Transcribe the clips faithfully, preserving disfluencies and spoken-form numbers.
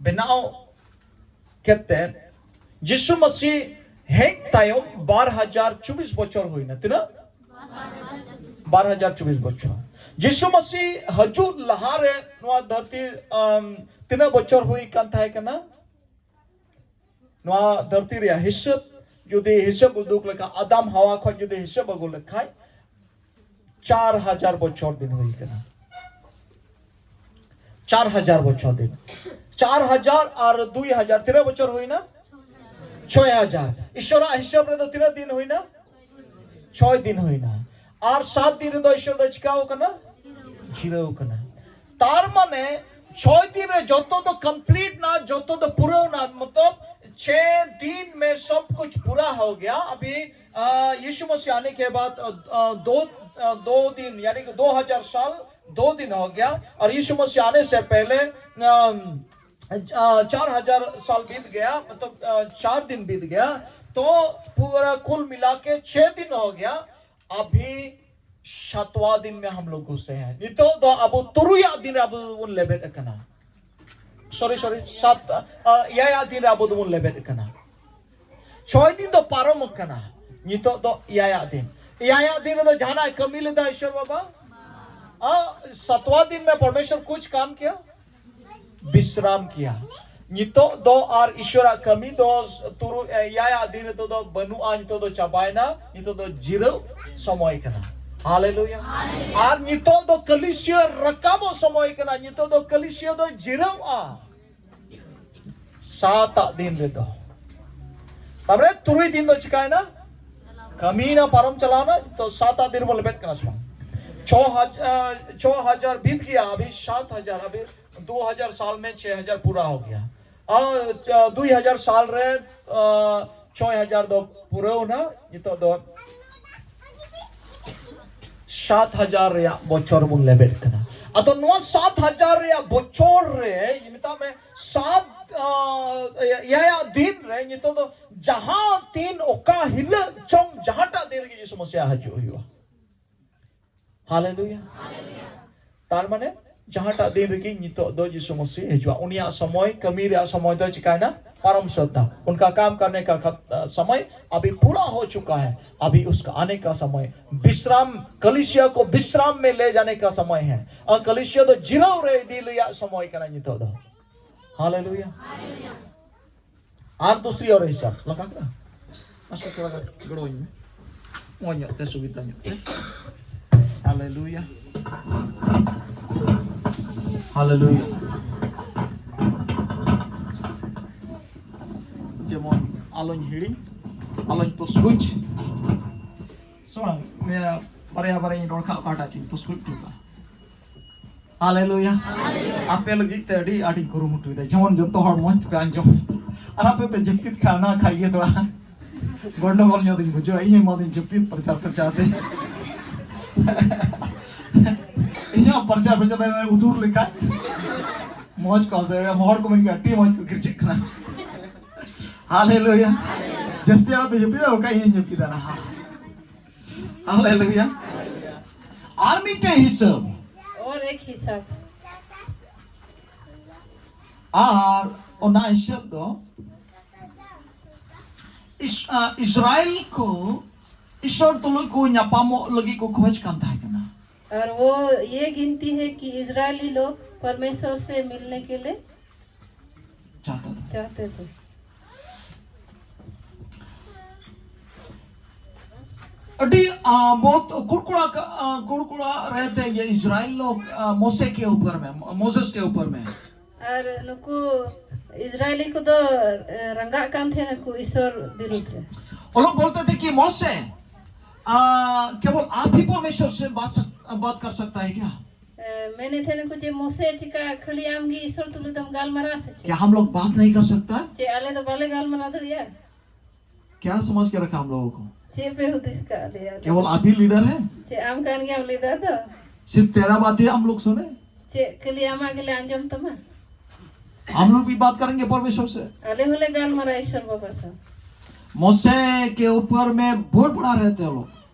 ᱵᱮᱱᱟᱣ ᱠᱟᱛᱮ ᱡᱤᱥᱩ ᱢᱟᱹᱥᱤ ᱦᱮᱡ ᱛᱟᱭᱚᱢ ᱵᱟᱨ ᱦᱟᱡᱟᱨ ᱪᱚᱵᱵᱤᱥ ᱵᱚᱪᱷᱚᱨ ᱦᱩᱭᱱᱟ᱾ ᱛᱤᱱᱟᱹᱜ? ᱵᱟᱨ ᱦᱟᱡᱟᱨ ᱪᱚᱵᱵᱤᱥ ᱵᱚᱪᱷᱚᱨ᱾ ᱡᱤᱥᱩ ᱢᱟᱹᱥᱤ ᱦᱤᱡᱩᱜ ᱞᱟᱦᱟᱨᱮ ᱱᱚᱣᱟ ᱫᱷᱟᱹᱨᱛᱤ ᱟᱢ, ᱛᱤᱱᱟᱹᱜ ᱵᱚᱪᱷᱚᱨ ᱦᱩᱭ ᱠᱟᱱ ᱛᱟᱦᱮᱸ ᱠᱟᱱᱟ? ᱱᱚᱣᱟ ᱫᱷᱟᱹᱨᱛᱤ ᱨᱮᱭᱟᱜ ᱦᱤᱥᱟᱹᱵ ᱡᱩᱫᱤ ᱦᱤᱥᱟᱹᱵ ᱩᱫᱩᱜ ᱞᱮᱠᱷᱟᱱ, ᱟᱫᱟᱢ ᱦᱟᱣᱟ ᱠᱷᱚᱱ ᱡᱩᱫᱤ ᱦᱤᱥᱟᱹᱵ ᱟᱹᱜᱩ ᱞᱮᱠᱷᱟᱱ, ᱪᱟᱨ ᱦᱟᱡᱟᱨ ᱵᱚᱪᱷᱚᱨ ᱫᱤᱱ ᱦᱩᱭ ᱠᱟᱱᱟ᱾ ᱪᱟᱨ ᱦᱟᱡᱟᱨ ᱵᱚᱪᱷᱚᱨ ᱫᱤᱱ᱾ ᱪᱟᱨ ᱦᱟᱡᱟᱨ ᱟᱨ ᱫᱩᱭ ᱦᱟᱡᱟᱨ, ᱛᱤᱱᱟᱹᱜ ᱵᱚᱪᱷᱚᱨ ᱦᱩᱭᱱᱟ? ᱪᱷᱚᱭ ᱦᱟᱡᱟᱨ᱾ ᱤᱥᱚᱨᱟᱜ ᱦᱤᱥᱟᱹᱵ ᱨᱮᱫᱚ ᱛᱤᱱᱟᱹᱜ ᱫᱤᱱ ᱦᱩᱭᱱᱟ? ᱪᱷᱚᱭ ᱫᱤᱱ ᱦᱩᱭᱱᱟ᱾ ᱟᱨ ᱥᱟᱛ ᱫᱤᱱ ᱨᱮᱫᱚ ᱤᱥᱚᱨ ᱫᱚ ᱪᱤᱠᱟᱹᱣ ᱠᱟᱱᱟ? ᱡᱤᱨᱟᱹᱣ ᱠᱟᱱᱟ᱾ ᱛᱟᱨ ᱢᱟᱱᱮ ᱪᱷᱚᱭ ᱫᱤᱱ ᱨᱮ ᱡᱚᱛᱚ ᱫᱚ ᱠᱚᱢᱯᱞᱤᱴ ᱱᱟ, ᱡᱚᱛᱚ ᱫᱚ ᱯᱩᱨᱟᱹᱣ ᱱᱟ, ᱢᱚᱛᱞᱚᱵ ᱪᱷᱮ ᱫᱤᱱ ᱢᱮ ᱥᱚᱵ ᱠᱩᱪ ᱯᱩᱨᱟ ᱦᱳ ᱜᱮᱭᱟ᱾ ᱟᱵᱷᱤ ᱟ, ᱭᱤᱥᱩ ᱢᱟᱥᱤ ᱟᱱᱮ ᱠᱮ ᱵᱟᱫ ᱟ, ᱟ, ᱫᱳ ᱟ, ᱫᱳ ᱫᱤᱱ ᱭᱟᱱᱤ ᱠᱤ ᱫᱳ ᱦᱟᱡᱟᱨ ᱥᱟᱞ ᱫᱳ ᱫᱤᱱ ᱦᱳ ᱜᱮᱭᱟ᱾ ᱟᱨ ᱭᱤᱥᱩ ᱢᱟᱥᱤ ᱟᱱᱮ ᱥᱮ ᱯᱮᱦᱞᱮ ᱟᱢ, ᱟ, ᱪᱟᱨ ᱦᱟᱡᱟᱨ ᱥᱟᱞ ᱵᱤᱛ ᱜᱮᱭᱟ, ᱢᱚᱛᱞᱚᱵ ᱟ, ᱪᱟᱨ ᱫᱤᱱ ᱵᱤᱛ ᱜᱮᱭᱟ᱾ ᱛᱚ ᱯᱩᱨᱟ ᱠᱩᱞ ᱢᱤᱞᱟ ᱠᱮ ᱪᱷᱮ ᱫᱤᱱ ᱦᱳ ᱜᱮᱭᱟ᱾ ᱟᱵᱷᱤ ᱥᱟᱛᱣᱟ ᱫᱤᱱ ᱢᱮ ᱦᱟᱢ ᱞᱳᱜ ᱜᱷᱩᱥᱮ ᱦᱮᱸ᱾ ᱱᱤᱛᱚᱜ ᱫᱚ ᱟᱵᱚ ᱛᱩᱨᱩᱭᱟᱜ ᱫᱤᱱ ᱨᱮ ᱟᱵᱚ ᱵᱚᱱ ᱞᱮᱵᱮᱫ ᱟᱠᱟᱱᱟ᱾ ᱥᱚᱨᱤ ᱥᱚᱨᱤ ᱥᱟᱛ ᱟ, ᱮᱭᱟᱭᱟᱜ ᱫᱤᱱ ᱨᱮ ᱟᱵᱚ ᱫᱚᱵᱚᱱ ᱞᱮᱵᱮᱫ ᱟᱠᱟᱱᱟ᱾ ᱪᱷᱚᱭ ᱫᱤᱱ ᱫᱚ ᱯᱟᱨᱚᱢ ᱟᱠᱟᱱᱟ᱾ ᱱᱤᱛᱚᱜ ᱫᱚ ᱮᱭᱟᱭᱟᱜ ᱫᱤᱱ᱾ ᱮᱭᱟᱭᱟᱜ ᱫᱤᱱ ᱨᱮᱫᱚ ᱡᱟᱦᱟᱱᱟᱜ ᱠᱟᱹᱢᱤ ᱞᱮᱫᱟ ᱤᱥᱚᱨ ᱵᱟᱵᱟ? ᱟ, ᱥᱟᱛᱣᱟ ᱫᱤᱱ ᱢᱮ ᱯᱚᱨᱢᱮᱥᱚᱨ ᱠᱩᱪ ᱠᱟᱢ ᱠᱤᱭᱟ? ᱵᱤᱥᱨᱟᱢ ᱠᱤᱭᱟ᱾ ᱱᱤᱛᱚᱜ ᱫᱚ ᱟᱨ ᱤᱥᱚᱨᱟᱜ ᱠᱟᱹᱢᱤ ᱫᱚ ᱛᱩᱨᱩᱭ ᱮᱭᱟᱭᱟᱜ ᱫᱤᱱ ᱨᱮᱫᱚ ᱫᱚ ᱵᱟᱹᱱᱩᱜᱼᱟ᱾ ᱱᱤᱛᱚᱜ ᱫᱚ ᱪᱟᱵᱟᱭᱮᱱᱟ᱾ ᱱᱤᱛᱚᱜ ᱫᱚ ᱡᱤᱨᱟᱹᱣ ᱥᱚᱢᱚᱭ ᱠᱟᱱᱟ᱾ ᱦᱟᱞᱮᱞᱩᱭᱟ᱾ ᱟᱨ ᱱᱤᱛᱚᱜ ᱫᱚ ᱠᱟᱹᱞᱤᱥᱤᱭᱟᱹ ᱨᱟᱠᱟᱵᱚᱜ ᱥᱚᱢᱚᱭ ᱠᱟᱱᱟ᱾ ᱱᱤᱛᱚᱜ ᱫᱚ ᱠᱟᱹᱞᱤᱥᱤᱭᱟᱹ ᱫᱚ ᱡᱤᱨᱟᱹᱣᱼᱟ᱾ ᱥᱟᱛᱟᱜ ᱫᱤᱱ ᱨᱮᱫᱚ᱾ ᱛᱟᱨᱯᱚᱨᱮ ᱛᱩᱨᱩᱭ ᱫᱤᱱ ᱫᱚ ᱪᱤᱠᱟᱭᱮᱱᱟ? ᱠᱟᱹᱢᱤᱭᱮᱱᱟ, ᱯᱟᱨᱚᱢ ᱪᱟᱞᱟᱣᱱᱟ᱾ ᱛᱚ ᱥᱟᱛᱟᱜ ᱫᱤᱱ ᱵᱚᱱ ᱞᱮᱵᱮᱫ ᱠᱟᱱᱟ ᱥᱮ ᱵᱟᱝ? ᱪᱷᱚ ᱦᱟᱡᱟᱨ, ᱪᱷᱚ ᱦᱟᱡᱟᱨ ᱵᱤᱛ ᱜᱮᱭᱟ, ᱟᱵᱷᱤ ᱥᱟᱛ ᱦᱟᱡᱟᱨ, ᱟᱵᱷᱤ ᱫᱩ ᱦᱟᱡᱟᱨ ᱥᱟᱞ ᱢᱮ ᱪᱷᱮ ᱦᱟᱡᱟᱨ ᱯᱩᱨᱟ ᱦᱳ ᱜᱮᱭᱟ᱾ ᱟᱨ ᱫᱩᱭ ᱦᱟᱡᱟᱨ ᱥᱟᱞ ᱨᱮ ᱪᱷᱚᱭ ᱦᱟᱡᱟᱨ ᱫᱚ ᱯᱩᱨᱟᱹᱣᱱᱟ᱾ ᱱᱤᱛᱚᱜ ᱫᱚ ᱥᱟᱛ ᱦᱟᱡᱟᱨ ᱨᱮᱭᱟᱜ ᱵᱚᱪᱷᱚᱨ ᱵᱚᱱ ᱞᱮᱵᱮᱫ ᱠᱟᱱᱟ᱾ ᱟᱫᱚ ᱱᱚᱣᱟ ᱥᱟᱛ ᱦᱟᱡᱟᱨ ᱨᱮᱭᱟᱜ ᱵᱚᱪᱷᱚᱨ ᱨᱮ ᱢᱮᱛᱟᱜ ᱢᱮ ᱥᱟᱛ ᱟ, ᱮᱭᱟᱭᱟᱜ ᱫᱤᱱ ᱨᱮ ᱱᱤᱛᱚᱜ ᱫᱚ ᱡᱟᱦᱟᱸ ᱫᱤᱱ ᱚᱠᱟ ᱦᱤᱞᱳᱜ ᱪᱚᱝ ᱡᱟᱦᱟᱸᱴᱟᱜ ᱫᱤᱱ ᱨᱮᱜᱮ ᱡᱤᱥᱩ ᱢᱟᱥᱤᱭᱟᱜ ᱦᱤᱡᱩᱜ ᱦᱩᱭᱩᱜᱼᱟ᱾ ᱦᱟᱞᱮᱞᱩᱭᱟ᱾ ᱛᱟᱨ ᱢᱟᱱᱮ ᱡᱟᱦᱟᱸᱴᱟᱜ ᱫᱤᱱ ᱨᱮᱜᱮ ᱱᱤᱛᱚᱜ ᱫᱚ ᱡᱤᱥᱩ ᱢᱟᱹᱥᱤ ᱦᱤᱡᱩᱜᱼᱟ᱾ ᱩᱱᱤᱭᱟᱜ ᱥᱚᱢᱚᱭ, ᱠᱟᱹᱢᱤ ᱨᱮᱭᱟᱜ ᱥᱚᱢᱚᱭ ᱫᱚ ᱪᱤᱠᱟᱭᱱᱟ? ᱯᱟᱨᱚᱢ ᱥᱟᱹᱛ ᱮᱱᱟ᱾ ᱩᱱᱠᱟ ᱠᱟᱢ ᱠᱟᱨᱱᱮ ᱠᱟ ᱠᱷᱟᱛ-, ᱟ, ᱥᱚᱢᱚᱭ ᱟᱵᱷᱤ ᱯᱩᱨᱟ ᱦᱳ ᱪᱩᱠᱟ ᱦᱮ, ᱟᱵᱷᱤ ᱩᱥᱠᱟ ᱟᱱᱮ ᱠᱟ ᱥᱚᱢᱚᱭ, ᱵᱤᱥᱨᱟᱢ, ᱠᱟᱞᱤᱥᱤᱭᱟ ᱠᱚ ᱵᱤᱥᱨᱟᱢ ᱢᱮ ᱞᱮ ᱡᱟᱱᱮ ᱠᱟ ᱥᱚᱢᱚᱭ ᱦᱮ᱾ ᱟᱨ ᱠᱟᱞᱤᱥᱤᱭᱟ ᱫᱚ ᱡᱤᱨᱟᱹᱣ ᱨᱮ ᱤᱫᱤ ᱨᱮᱭᱟᱜ ᱥᱚᱢᱚᱭ ᱠᱟᱱᱟ ᱱᱤᱛᱚᱜ ᱫᱚ᱾ ᱦᱟᱞᱮᱞᱩᱭᱟ᱾ ᱟᱨ ᱫᱩᱥᱨᱤ ᱚᱨ ᱦᱤᱥᱟᱹᱵ ᱞᱟᱜᱟ ᱠᱮᱫᱟ᱾ ᱢᱟᱥᱴᱟᱨ, ᱛᱷᱚᱲᱟ ᱜᱟᱱ ᱜᱚᱲᱚᱣᱟᱹᱧ ᱢᱮ, ᱢᱚᱡᱽ ᱧᱚᱜ ᱛᱮ, ᱥᱩᱵᱤᱫᱷᱟ ᱧᱚᱜ ᱛᱮ᱾ ᱦᱟᱞᱮᱞᱩᱭᱟ, ᱦᱟᱞᱮᱞᱩᱭᱟ᱾ ᱡᱮᱢᱚᱱ ᱟᱞᱚᱧ ᱦᱤᱲᱤᱧ, ᱟᱞᱚᱧ ᱯᱩᱥᱠᱩᱡ᱾ ᱥᱮ ᱵᱟᱝ? ᱱᱤᱭᱟᱹ ᱵᱟᱨᱭᱟ ᱵᱟᱨᱭᱟᱧ ᱨᱚᱲ ᱠᱷᱟᱱ ᱚᱠᱟᱴᱟᱜ ᱪᱚᱧ ᱯᱩᱥᱠᱩᱡ ᱦᱚᱴᱚ ᱠᱟᱜᱼᱟ᱾ ᱦᱟᱞᱮᱞᱩᱭᱟ᱾ ᱟᱯᱮ ᱞᱟᱹᱜᱤᱫ ᱛᱮ ᱟᱹᱰᱤ ᱟᱸᱴᱤᱧ ᱠᱩᱨᱩᱢᱩᱴᱩᱭᱮᱫᱟ, ᱡᱮᱢᱚᱱ ᱡᱚᱛᱚ ᱦᱚᱲ ᱢᱚᱡᱽ ᱛᱮᱯᱮ ᱟᱸᱡᱚᱢ᱾ ᱟᱨ ᱟᱯᱮ ᱯᱮ ᱡᱟᱹᱯᱤᱫ ᱠᱷᱟᱱ, ᱚᱱᱟ ᱠᱷᱟᱡ ᱜᱮ ᱛᱷᱚᱲᱟ ᱜᱚᱱᱰᱚᱜᱳᱞ ᱧᱚᱜ ᱫᱚᱧ ᱵᱩᱡᱷᱟᱹᱣᱟ᱾ ᱤᱧ ᱮᱢᱟ ᱫᱤᱧ ᱡᱟᱹᱯᱤᱫ ᱯᱨᱚᱪᱟᱨ ᱯᱨᱚᱪᱟᱨ ᱛᱮ᱾ ᱤᱧᱟᱹᱜ ᱯᱨᱚᱪᱟᱨ ᱯᱨᱚᱪᱟᱨ ᱛᱮ ᱩᱫᱩᱨ ᱞᱮᱠᱷᱟᱡ ᱢᱚᱡᱽ ᱠᱚ ᱥᱮ ᱦᱚᱲ ᱠᱚ ᱢᱮᱱ ᱠᱮᱭᱟ, "ᱟᱹᱰᱤ ᱢᱚᱡᱽ ᱠᱚ ᱜᱤᱨᱡᱟᱹᱜ ᱠᱟᱱᱟ᱾" ᱦᱟᱞᱮᱞᱩᱭᱟ᱾ ᱡᱟᱹᱥᱛᱤ ᱟᱞᱚᱯᱮ ᱡᱟᱹᱯᱤᱫᱟ, ᱵᱟᱠᱷᱟᱡ ᱤᱧ ᱡᱟᱹᱯᱤᱫᱟ ᱱᱟᱦᱟᱜ᱾ ᱦᱟᱞᱮᱞᱩᱭᱟ᱾ ᱟᱨ ᱢᱤᱫᱴᱮᱡ ᱦᱤᱥᱟᱹᱵ᱾ और एक हिसाब। ᱟᱨ ᱚᱱᱟ ᱦᱤᱥᱟᱹᱵ ᱫᱚ ᱤᱥ-, ᱟ, ᱤᱥᱨᱟᱭᱮᱞ ᱠᱚ ᱤᱥᱚᱨ ᱛᱩᱞᱩᱡ ᱠᱚ ᱧᱟᱯᱟᱢᱚᱜ ᱞᱟᱹᱜᱤᱫ ᱠᱚ ᱠᱷᱚᱡᱽ ᱠᱟᱱ ᱛᱟᱦᱮᱸ ᱠᱟᱱᱟ᱾ और वो ये गिनती है कि इजरायली लोग परमेश्वर से मिलने के लिए चाहता था। चाहते थे। अभी, आ, बहुत कुड़कुड़ा का, आ, कुड़कुड़ा रहते हैं ये इजराइल लोग, आ, मूसे के ऊपर में, मोसेस के ऊपर में। और ᱱᱩᱠᱩ ᱤᱥᱨᱟᱭᱮᱞᱤ ᱠᱚᱫᱚ, ᱮ, ᱨᱟᱸᱜᱟᱜ ᱠᱟᱱ ᱛᱟᱦᱮᱱᱟᱠᱚ ᱤᱥᱚᱨ ᱵᱤᱨᱩᱫᱷ ᱨᱮ᱾ वो लोग बोलते थे कि मोसे, आ, केवल आप ही परमेश्वर से बात सक-, बात कर सकता है क्या? ᱮ, ᱢᱮᱱᱮᱫ ᱛᱟᱦᱮᱱᱟᱠᱚ ᱡᱮ ᱢᱳᱥᱮ, ᱪᱤᱠᱟ ᱠᱷᱟᱹᱞᱤ ᱟᱢ ᱜᱮ ᱤᱥᱚᱨ ᱛᱩᱞᱩᱡ ᱫᱚᱢ ᱜᱟᱞᱢᱟᱨᱟᱣᱟ ᱥᱮ ᱪᱮᱫ? क्या हम लोग बात नहीं कर सकता? ᱪᱮᱫ ᱟᱞᱮ ᱫᱚ ᱵᱟᱞᱮ ᱜᱟᱞᱢᱟᱨᱟᱣ ᱫᱟᱲᱮᱭᱟᱜᱼᱟ? क्या समझ के रखा हम लोगों को? ᱪᱮᱫ ᱯᱮ ᱦᱩᱫᱤᱥ ᱠᱟᱜ ᱞᱮᱭᱟ? केवल आप ही लीडर है? ᱪᱮᱫ ᱟᱢ ᱠᱟᱱ ᱜᱮᱭᱟᱢ ᱞᱤᱰᱟᱨ ᱫᱚ? सिर्फ तेरा बात ही हम लोग सुने? ᱪᱮᱫ ᱠᱷᱟᱹᱞᱤ ᱟᱢᱟᱜ ᱜᱮᱞᱮ ᱟᱸᱡᱚᱢ ᱛᱟᱢᱟ? हम लोग भी बात करेंगे परमेश्वर से। ᱟᱞᱮ ᱦᱚᱸᱞᱮ ᱜᱟᱞᱢᱟᱨᱟᱣᱟ ᱤᱥᱚᱨ ᱵᱟᱵᱟ ᱥᱟᱶ᱾ मोसे के ऊपर में बहुत बड़ा रहते हैं लोग।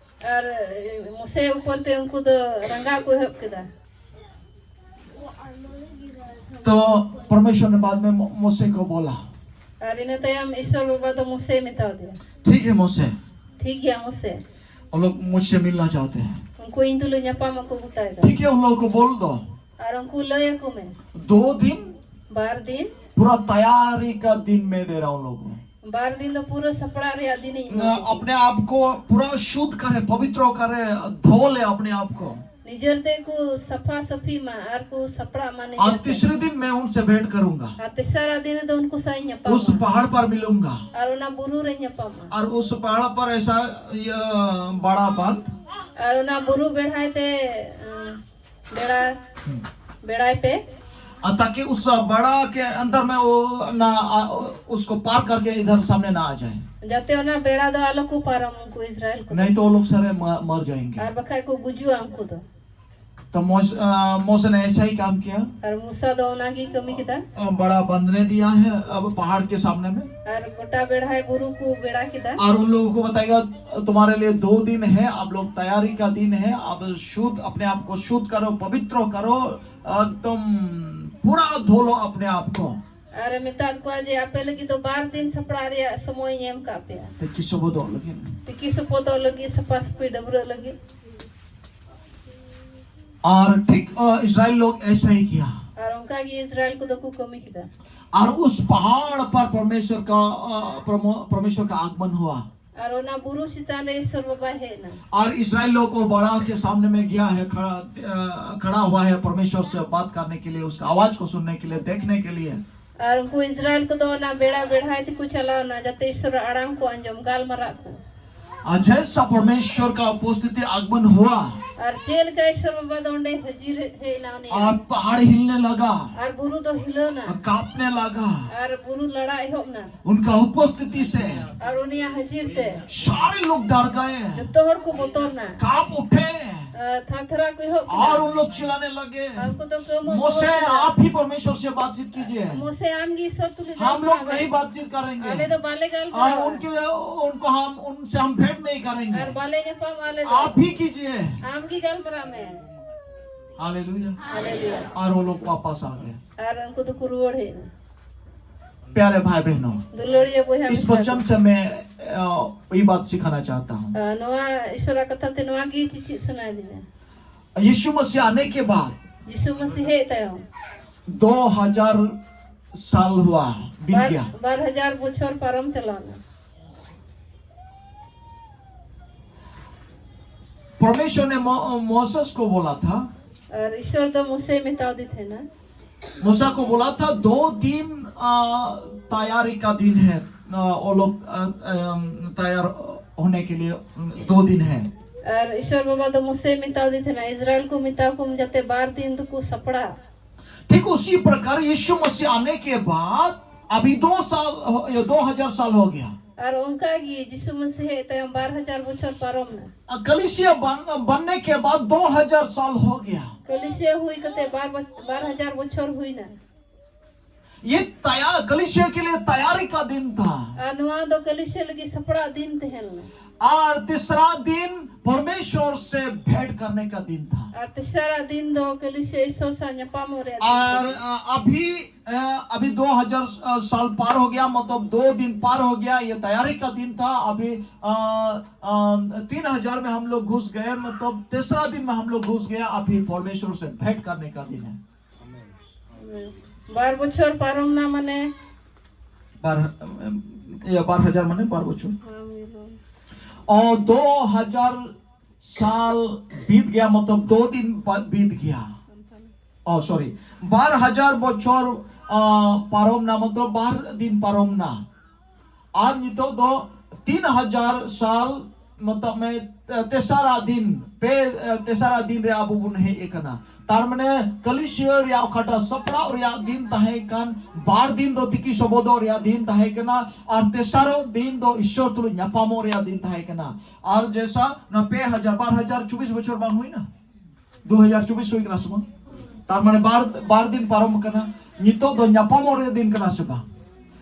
ᱟᱨ, ᱮ, ᱢᱳᱥᱮ ᱩᱯᱚᱨ ᱛᱮ ᱩᱱᱠᱩ ᱫᱚ ᱨᱟᱸᱜᱟᱣ ᱠᱚ ᱮᱦᱚᱵ ᱠᱮᱫᱟ᱾ तो परमेश्वर ने बाद में मो-, मूसे को बोला, ᱟᱨ ᱤᱱᱟᱹ ᱛᱟᱭᱚᱢ ᱤᱥᱚᱨ ᱵᱟᱵᱟ ᱫᱚ ᱢᱩᱥᱮᱭ ᱢᱮᱛᱟ ᱫᱮᱭᱟ, "ठीक है मूसे, ᱴᱷᱤᱠ ᱜᱮᱭᱟ ᱢᱩᱥᱮ, वो लोग मुझसे मिलना चाहते हैं, ᱩᱱᱠᱩ ᱤᱧ ᱛᱩᱞᱩᱡ ᱧᱟᱯᱟᱢ ᱟᱠᱚ ᱜᱚᱴᱟᱭ ᱫᱟ, ठीक है उन लोगों को बोल दो, ᱟᱨ ᱩᱱᱠᱩ ᱞᱟᱹᱭ ᱟᱠᱚ ᱢᱮ, दो दिन ᱵᱟᱨ ᱫᱤᱱ, पूरा तैयारी का दिन मैं दे रहा हूँ लोगों को, ᱵᱟᱨ ᱫᱤᱱ ᱫᱚ ᱯᱩᱨᱟᱹ ᱥᱟᱯᱲᱟᱜ ᱨᱮᱭᱟᱜ ᱫᱤᱱᱤᱧ ᱮᱢᱟ ᱠᱚ ᱠᱟᱱᱟ᱾ अपने आप को पूरा शुद्ध करे, पवित्र करे, धो ले अपने आप को। ᱱᱤᱡᱮᱨ ᱛᱮ ᱠᱚ ᱥᱟᱯᱷᱟ ᱥᱟᱹᱯᱷᱤ ᱢᱟ ᱟᱨ ᱠᱚ ᱥᱟᱯᱲᱟᱜ ᱢᱟ ᱱᱤᱡᱮᱨ ᱛᱮ᱾ और तीसरे दिन मैं उनसे भेंट करूंगा। ᱟᱨ ᱛᱮᱥᱟᱨᱟᱜ ᱫᱤᱱ ᱨᱮᱫᱚ ᱩᱱᱠᱩ ᱥᱟᱶ ᱤᱧ ᱧᱟᱯᱟᱢᱟ᱾ उस पहाड़ पर मिलूंगा। ᱟᱨ ᱚᱱᱟ ᱵᱩᱨᱩ ᱨᱮᱧ ᱧᱟᱯᱟᱢᱟ᱾ और उस पहाड़ पर ऐसा, ये, बड़ा बांध। ᱟᱨ ᱚᱱᱟ ᱵᱩᱨᱩ ᱵᱮᱲᱦᱟᱭ ᱛᱮ, ᱟᱸ, ᱵᱮᱲᱟ, ᱦᱩᱸ। ᱵᱮᱲᱟᱭ ᱯᱮ᱾ आ, ताकि उस बड़ा के अंदर में वो ना, आ, उसको पार करके इधर सामने ना आ जाए। ᱡᱟᱛᱮ ᱚᱱᱟ ᱵᱮᱲᱟ ᱫᱚ ᱟᱞᱚ ᱠᱚ ᱯᱟᱨᱚᱢ ᱩᱱᱠᱩ ᱤᱥᱨᱟᱭᱮᱞ ᱠᱚ᱾ नहीं तो वो लोग सारे म-, मर जाएंगे। ᱟᱨ ᱵᱟᱠᱷᱟᱡ ᱠᱚ ᱜᱩᱡᱩᱜᱼᱟ ᱩᱱᱠᱩ ᱫᱚ᱾ तो मूस-, आ, मूसा ने ऐसा ही काम किया। ᱟᱨ ᱢᱩᱥᱟ ᱫᱚ ᱚᱱᱟ ᱜᱮᱭ ᱠᱟᱹᱢᱤ ᱠᱮᱫᱟ᱾ आ, बड़ा बांधने दिया है अब पहाड़ के सामने में। ᱟᱨ ᱜᱚᱴᱟ ᱵᱮᱲᱦᱟᱭ ᱵᱩᱨᱩ ᱠᱚ ᱵᱮᱲᱟ ᱠᱮᱫᱟ᱾ और उन लोगों को बताएगा, तुम्हारे लिए दो दिन है, आप लोग तैयारी का दिन है, आप शुद्ध, अपने आप को शुद्ध करो, पवित्र करो, एकदम पूरा धो लो अपने आप को। ᱟᱨᱮ ᱢᱮᱛᱟᱫ ᱠᱚᱣᱟ ᱡᱮ, "ᱟᱯᱮ ᱞᱟᱹᱜᱤᱫ ᱫᱚ ᱵᱟᱨ ᱫᱤᱱ ᱥᱟᱯᱲᱟᱜ ᱨᱮᱭᱟᱜ ᱥᱚᱢᱚᱭ ᱤᱧ ᱮᱢ ᱠᱟᱜ ᱯᱮᱭᱟ᱾ ᱛᱤᱠᱤ ᱥᱚᱵᱚᱫᱚᱜ ᱞᱟᱹᱜᱤᱫ᱾ ᱛᱤᱠᱤ ᱥᱚᱵᱚᱫᱚᱜ ᱞᱟᱹᱜᱤᱫ, ᱥᱟᱯᱷᱟ ᱥᱟᱹᱯᱷᱤ ᱰᱟᱹᱵᱽᱨᱟᱹᱜ ᱞᱟᱹᱜᱤᱫ᱾" और ठीक, अ, इसराइल लोग ऐसा ही किया। ᱟᱨ ᱚᱱᱠᱟ ᱜᱮ ᱤᱥᱨᱟᱭᱮᱞ ᱠᱚᱫᱚ ᱠᱚ ᱠᱟᱹᱢᱤ ᱠᱮᱫᱟ᱾ और उस पहाड़ पर परमेश्वर का, अ, परमो-, परमेश्वर का आगमन हुआ। ᱟᱨ ᱚᱱᱟ ᱵᱩᱨᱩ ᱪᱮᱛᱟᱱ ᱨᱮ ᱤᱥᱚᱨ ᱵᱟᱵᱟᱭ ᱦᱮᱡ ᱮᱱᱟ᱾ और इसराइल लोग को बड़ा के सामने में गया है, खड़ा, अ, खड़ा हुआ है परमेश्वर से बात करने के लिए, उसका आवाज को सुनने के लिए, देखने के लिए। ᱟᱨ ᱩᱱᱠᱩ ᱤᱥᱨᱟᱭᱮᱞ ᱠᱚᱫᱚ ᱚᱱᱟ ᱵᱮᱲᱟ ᱵᱮᱲᱦᱟᱭ ᱛᱮᱠᱚ ᱪᱟᱞᱟᱣ ᱮᱱᱟ, ᱡᱟᱛᱮ ᱤᱥᱚᱨᱟᱜ ᱟᱲᱟᱝ ᱠᱚ ᱟᱸᱡᱚᱢ, ᱜᱟᱞᱢᱟᱨᱟᱜ ᱠᱚ᱾ और जैसा परमेश्वर का उपस्थिति आगमन हुआ, ᱟᱨ ᱪᱮᱫ ᱞᱮᱠᱟ ᱤᱥᱚᱨ ᱵᱟᱵᱟ ᱫᱚ ᱚᱸᱰᱮ ᱦᱟᱹᱡᱤᱨ ᱦᱮᱡ ᱮᱱᱟ ᱩᱱᱤ, और पहाड़ हिलने लगा, ᱟᱨ ᱵᱩᱨᱩ ᱫᱚ ᱦᱤᱞᱟᱹᱣ ᱮᱱᱟ, और कांपने लगा। ᱟᱨ ᱵᱩᱨᱩ ᱞᱟᱲᱟ ᱮᱦᱚᱵ ᱮᱱᱟ᱾ उनका उपस्थिति से ᱟᱨ ᱩᱱᱤᱭᱟᱜ ᱦᱟᱹᱡᱤᱨ ᱛᱮ ᱥᱟᱨᱮ ᱞᱳᱜ ᱰᱟᱨ ᱜᱟᱭᱮ, ᱡᱚᱛᱚ ᱦᱚᱲ ᱠᱚ ᱵᱚᱛᱚᱨ ᱮᱱᱟ, ᱠᱟᱸᱯ ᱩᱴᱷᱮ, ᱟᱨ ᱛᱷᱟᱨ ᱛᱷᱟᱨᱟᱜ ᱠᱚ ᱮᱦᱚᱵ ᱠᱮᱫᱟ᱾ ᱟᱨ ᱩᱱᱠᱩ ᱫᱚ ᱠᱟᱹᱣᱢᱟᱹᱣ ᱢᱳᱥᱮ, ᱠᱮᱫᱟ, ᱟᱯ ᱦᱤ ᱯᱚᱨᱢᱮᱥᱚᱨ ᱥᱮ ᱵᱟᱛᱪᱤᱛ ᱠᱤᱡᱤᱭᱮ, ᱢᱳᱥᱮ, ᱟᱢ ᱜᱮ ᱤᱥᱚᱨ ᱛᱩᱞᱩᱡ ᱜᱟᱞᱢᱟᱨᱟᱣ ᱢᱮ᱾ ᱦᱟᱢ ᱞᱳᱜ ᱱᱟᱦᱤ ᱵᱟᱛᱪᱤᱛ ᱠᱟᱨᱮᱝᱜᱮ᱾ ᱟᱞᱮ ᱫᱚ ᱵᱟᱞᱮ ᱜᱟᱞᱢᱟᱨᱟᱣᱟ᱾ ᱟᱨ ᱩᱱᱠᱩ, ᱩᱱᱠᱩ ᱦᱟᱢ, ᱩᱱᱥᱮ ᱦᱟᱢ ᱵᱷᱮᱴ ᱱᱟᱦᱤ ᱠᱟᱨᱮᱝᱜᱮ᱾ ᱟᱨ ᱵᱟᱞᱮ ᱧᱟᱯᱟᱢᱟ ᱟᱞᱮ ᱫᱚ᱾ ᱟᱯ ᱦᱤ ᱠᱤᱡᱤᱭᱮ᱾ ᱟᱢ ᱜᱮ ᱜᱟᱞᱢᱟᱨᱟᱣ ᱢᱮ᱾ हालेलुया। हालेलुया। और वो लोग वापस आ गए। ᱟᱨ ᱩᱱᱠᱩ ᱫᱚᱠᱚ ᱨᱩᱣᱟᱹᱲ ᱦᱮᱡ ᱮᱱᱟ᱾ प्यारे भाई बहनों, ᱫᱩᱞᱟᱹᱲᱤᱭᱟᱹ ᱵᱚᱭᱦᱟ इस ᱢᱤᱥᱨᱟ वचन ᱠᱚ, से मैं अ, ये बात सिखाना चाहता हूँ। ᱟᱨ ᱱᱚᱣᱟ ᱤᱥᱚᱨᱟᱜ ᱠᱟᱛᱷᱟ ᱛᱮ ᱱᱚᱣᱟ ᱜᱮ ᱪᱮᱪᱮᱫ ᱥᱟᱱᱟᱭᱮᱫ ᱞᱤᱧᱟ᱾ यीशु मसीह आने के बाद ᱡᱤᱥᱩ ᱢᱟᱹᱥᱤ ᱦᱮᱡ ᱛᱟᱭᱚᱢ दो हज़ार साल हुआ, बीत ᱵᱟᱨ, गया। ᱵᱟᱨ ᱦᱟᱡᱟᱨ ᱵᱚᱪᱷᱚᱨ ᱯᱟᱨᱚᱢ ᱪᱟᱞᱟᱣ ᱮᱱᱟ᱾ परमेश्वर ने मो, मोसेस को बोला था, ᱟᱨ ᱤᱥᱚᱨ ᱫᱚ ᱢᱚᱥᱮ ᱢᱮᱛᱟᱣ ᱫᱤ ᱛᱟᱦᱮᱱᱟ, मूसा को बोला था, दो दिन आ, तैयारी का दिन है, आ, वो लोग आ, अम, तैयार होने के लिए, उम, दो दिन है। ᱟᱨ ᱤᱥᱚᱨ ᱵᱟᱵᱟ ᱫᱚ ᱢᱚᱥᱮ ᱢᱮᱛᱟᱣ ᱫᱤ ᱛᱟᱦᱮᱱᱟ, ᱤᱥᱨᱟᱭᱮᱞ ᱠᱚ ᱢᱮᱛᱟᱣ ᱠᱚᱢ ᱡᱟᱛᱮ ᱵᱟᱨ ᱫᱤᱱ ᱫᱚᱠᱚ ᱥᱟᱯᱲᱟᱜ᱾ ठीक उसी प्रकार यीशु मसीह आने के बाद अभी दो साल, ये दो हज़ार साल हो गया। ᱟᱨ ᱚᱱᱠᱟ ᱜᱮ ᱡᱤᱥᱩ ᱢᱟᱹᱥᱤ ᱦᱮᱡ ᱛᱟᱭᱚᱢ ᱵᱟᱨ ᱦᱟᱡᱟᱨ ᱵᱚᱪᱷᱚᱨ ᱯᱟᱨᱚᱢ ᱮᱱᱟ᱾ कलीसिया बन, बनने के बाद दो हज़ार साल हो गया। ᱠᱟᱹᱞᱤᱥᱤᱭᱟᱹ ᱦᱩᱭ ᱠᱟᱛᱮ ᱵᱟᱨ ᱵᱚᱪ- ᱵᱟᱨ ᱦᱟᱡᱟᱨ ᱵᱚᱪᱷᱚᱨ ᱦᱩᱭᱱᱟ᱾ ये तैयार, कलीसिया के लिए तैयारी का दिन था। ᱟᱨ ᱱᱚᱣᱟ ᱫᱚ ᱠᱟᱹᱞᱤᱥᱤᱭᱟᱹ ᱞᱟᱹᱜᱤᱫ ᱥᱟᱯᱲᱟᱣ ᱫᱤᱱ ᱛᱟᱦᱮᱸ ᱞᱮᱱᱟ᱾ और तीसरा दिन परमेश्वर से भेंट करने का दिन था। ᱟᱨ ᱛᱮᱥᱟᱨᱟᱜ ᱫᱤᱱ ᱫᱚ ᱠᱟᱹᱞᱤᱥᱤᱭᱟᱹ ᱤᱥᱚᱨ ᱥᱟᱶ ᱧᱟᱯᱟᱢᱚᱜ ᱨᱮᱭᱟᱜ ᱫᱤᱱ और ᱛᱟᱦᱮᱸ ᱞᱮᱱᱟ᱾ अ, अभी अ, अभी दो हज़ार साल पार हो गया, मतलब दो दिन पार हो गया। ये तैयारी का दिन था। अभी अ, अ, तीन हज़ार में हम लोग घुस गए, मतलब तीसरा दिन में हम लोग घुस गया। अभी परमेश्वर से भेंट करने का दिन है। ᱵᱟᱨ ᱵᱚᱪᱷᱚᱨ ᱯᱟᱨᱚᱢ ᱱᱟ ᱢᱟᱱᱮ बार, ये बार हज़ार माने बार बच्चों। और दो हज़ार साल बीत गया, मतलब दो दिन प- बीत गया। ओ सॉरी, बार हज़ार बच्चों, आ, पारोम ना, मतलब बार दिन पारोम ना। ᱟᱨ ᱱᱤᱛᱚᱜ ᱫᱚ ᱛᱤᱱ ᱦᱟᱡᱟᱨ ᱥᱟᱞ, ᱢᱚᱛᱞᱚᱵ ᱢᱮ, ᱛᱮᱥᱟᱨᱟ ᱫᱤᱱ, ᱯᱮ, ᱛᱮᱥᱟᱨᱟ ᱫᱤᱱ ᱨᱮ ᱟᱵᱚ ᱵᱚᱱ ᱦᱮᱡ ᱟᱠᱟᱱᱟ᱾ ᱛᱟᱨ ᱢᱟᱱᱮ ᱠᱟᱹᱞᱤᱥᱤᱭᱟᱹ ᱨᱮᱭᱟᱜ ᱚᱠᱟᱴᱟᱜ ᱥᱟᱯᱲᱟᱣ ᱨᱮᱭᱟᱜ ᱫᱤᱱ ᱛᱟᱦᱮᱸ ᱠᱟᱱ, ᱵᱟᱨ ᱫᱤᱱ ᱫᱚ ᱛᱤᱠᱤ ᱥᱚᱵᱚᱫᱚᱜ ᱨᱮᱭᱟᱜ ᱫᱤᱱ ᱛᱟᱦᱮᱸ ᱠᱟᱱᱟ, ᱟᱨ ᱛᱮᱥᱟᱨᱚ ᱫᱤᱱ ᱫᱚ ᱤᱥᱥᱚᱨ ᱛᱩᱞᱩᱡ ᱧᱟᱯᱟᱢᱚᱜ ᱨᱮᱭᱟᱜ ᱫᱤᱱ ᱛᱟᱦᱮᱸ ᱠᱟᱱᱟ᱾ ᱟᱨ ᱡᱮᱥᱟ ᱱᱚᱣᱟ ᱯᱮ ᱦᱟᱡᱟᱨ, ᱵᱟᱨ ᱦᱟᱡᱟᱨ ᱪᱚᱵᱵᱤᱥ ᱵᱚᱪᱷᱚᱨ ᱵᱟᱝ ᱦᱩᱭᱱᱟ? ᱫᱩ ᱦᱟᱡᱟᱨ ᱪᱚᱵᱵᱤᱥ ᱦᱩᱭ ᱠᱟᱱᱟ ᱥᱮ ᱵᱟᱝ? ᱛᱟᱨ ᱢᱟᱱᱮ ᱵᱟᱨ, ᱵᱟᱨ ᱫᱤᱱ ᱯᱟᱨᱚᱢ ᱟᱠᱟᱱᱟ᱾ ᱱᱤᱛᱚᱜ ᱫᱚ ᱧᱟᱯᱟᱢᱚᱜ ᱨᱮᱭᱟᱜ ᱫᱤᱱ ᱠᱟᱱᱟ ᱥᱮ ᱵᱟᱝ?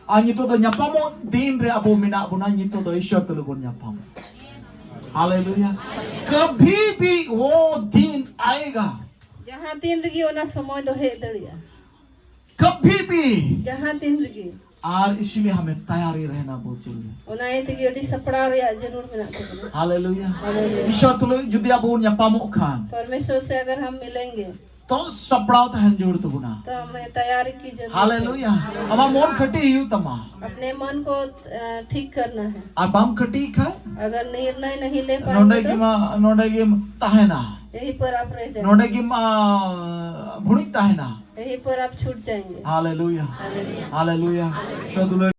ᱟᱨ ᱱᱤᱛᱚᱜ ᱫᱚ ᱧᱟᱯᱟᱢᱚᱜ ᱫᱤᱱ ᱨᱮ ᱟᱵᱚ ᱢᱮᱱᱟᱜ ᱵᱚᱱᱟ᱾ ᱱᱤᱛᱚᱜ ᱫᱚ ᱤᱥᱥᱚᱨ ᱛᱩᱞᱩᱡ ᱵᱚᱱ ᱧᱟᱯᱟᱢᱟ᱾ ᱦᱟᱞᱮᱞᱩᱭᱟ᱾ ᱠᱟᱵᱷᱤ ᱵᱷᱤ ᱣᱚ ᱫᱤᱱ ᱟᱭᱮᱜᱟ, ᱡᱟᱦᱟᱸ ᱛᱤᱱ ᱨᱮᱜᱮ ᱚᱱᱟ ᱥᱚᱢᱚᱭ ᱫᱚ ᱦᱮᱡ ᱫᱟᱲᱮᱭᱟᱜᱼᱟ᱾ कभी भी। ᱡᱟᱦᱟᱸ ᱛᱤᱱ ᱨᱮᱜᱮ᱾ और इसी में हमें तैयारी रहना बहुत जरूरी है। ᱚᱱᱟ ᱤᱭᱟᱹ ᱛᱮᱜᱮ ᱟᱹᱰᱤ ᱥᱟᱯᱲᱟᱣ ᱨᱮᱭᱟᱜ ᱡᱟᱹᱨᱩᱲ ᱢᱮᱱᱟᱜ ᱛᱟᱵᱚᱱᱟ᱾ ᱦᱟᱞᱮᱞᱩᱭᱟ᱾ ᱦᱟᱞᱮᱞᱩᱭᱟ᱾ ᱤᱥᱚᱨ ᱛᱩᱞᱩᱡ ᱡᱩᱫᱤ ᱟᱵᱚ ᱵᱚᱱ ᱧᱟᱯᱟᱢᱚᱜ ᱠᱷᱟᱱ, ᱯᱚᱨᱢᱮᱥᱚᱨ ᱥᱮ ᱟᱜᱟᱨ ᱦᱟᱢ ᱢᱤᱞᱮᱝᱜᱮ, ᱛᱚ ᱥᱟᱯᱲᱟᱣ ᱛᱟᱦᱮᱱ ᱡᱟᱹᱨᱩᱲ ᱛᱟᱵᱚᱱᱟ᱾ ᱛᱚ ᱦᱟᱢᱮ ᱛᱟᱭᱟᱨᱤ ᱠᱤ ᱡᱟᱹᱨᱩᱲ ᱦᱟᱞᱮᱞᱩᱭᱟ᱾ ᱟᱢᱟᱜ ᱢᱚᱱ ᱠᱟᱹᱴᱤᱡ ᱦᱩᱭᱩᱜ ᱛᱟᱢᱟ᱾ अपने मन को, अ, ठीक करना है। ᱟᱨ ᱵᱟᱢ ᱠᱟᱹᱴᱤᱡ ᱠᱷᱟᱱ, अगर निर्णय नहीं ले पाएंगे ᱱᱚᱰᱮ तो ᱜᱮᱢᱟ, ᱱᱚᱰᱮ ᱜᱮᱢ ᱛᱟᱦᱮᱱᱟ᱾ यहीं पर आप रह जाएंगे। ᱱᱚᱰᱮ ᱜᱮᱢᱟ ᱵᱷᱩᱲᱤ ᱛᱟᱦᱮᱱᱟ᱾ यहीं पर आप छूट जाएंगे। ᱦᱟᱞᱮᱞᱩᱭᱟ᱾ ᱦᱟᱞᱮᱞᱩᱭᱟ᱾ ᱦᱟᱞᱮᱞᱩᱭᱟ᱾ ᱥᱚᱫᱩᱞᱟᱹᱲ